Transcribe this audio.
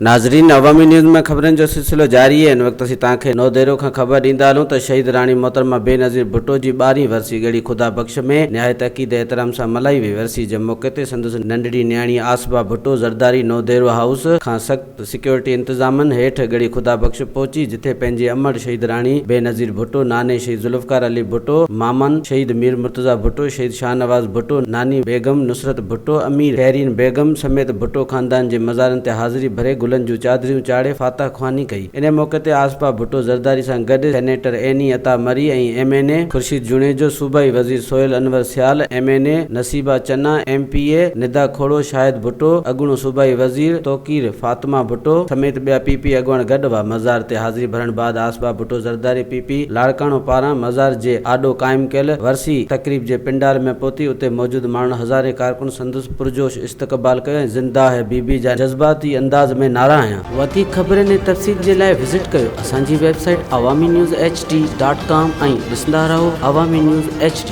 ناظرين عوامي نيوز ۾ خبرن جو سلسلو جاري آهي هن وقت اسين توهان کي نوديرو کان خبر ڏيندا هلون ته شهيد راڻي محترمه بينظير ڀٽو جي ٻارهين ورسي ڳڙهي خدا بخش ۾ نهايت عقيدي احترام سان ملهائي وئي ورسي جي موقعي تي سندس ننڍڙي نياڻي آصفه ڀٽو زرداري نوديرو هائوس کان سخت سيڪيورٽي انتظامن هيٺ ڳڙهي خدا بخش پهچي جٿي پنهنجي امڙ شهيد راڻي بينظير ڀٽو، ناني شهيد ذوالفقار علي ڀٽو، مامن شهيد مير مرتضيٰ ڀٽو، شهيد شاهنواز ڀٽو، ناني بيگم نصرت ڀٽو، امير شهرين بيگم سميت ڀٽو خاندان جي مزارن تي حاضري ڀري گلن جون چادريون چاڙهي فاتح خواني ڪئي. انهي موقعي تي آصفه ڀٽو زرداري سان گڏ senator Aini Atta Marri ۽ M N A Khurshid Junejo, صوبائي وزير Sohail Anwar Sial, M N A Naseeba Channa, M P A Nida Khuhro, Shahid Bhutto, اڳوڻو صوبائي وزير توقير فاطمه ڀٽو سميت ٻيا پي پي اڳواڻ گڏ هئا. مزار تي حاضري ڀرڻ بعد آصفه ڀٽو زرداري پي پي لاڙڪاڻو پاران مزار جي آڏو قائم ڪيل ورسي تقريب جي پنڊال ۾ پهتي اتي موجود ماڻهن هزارين ڪارڪن سندس پرجوش استقبال ڪيو ۽ زنده هي بي بي جا جذباتي انداز ۾ نعرا هنيا. وڌيڪ خبرن ۽ تفصيل جي لاء وزٽ ڪيو اسان جي website Awami news H D dot com ۽ ڏسندا رهو عوامي نيوز ايڇ ڊي.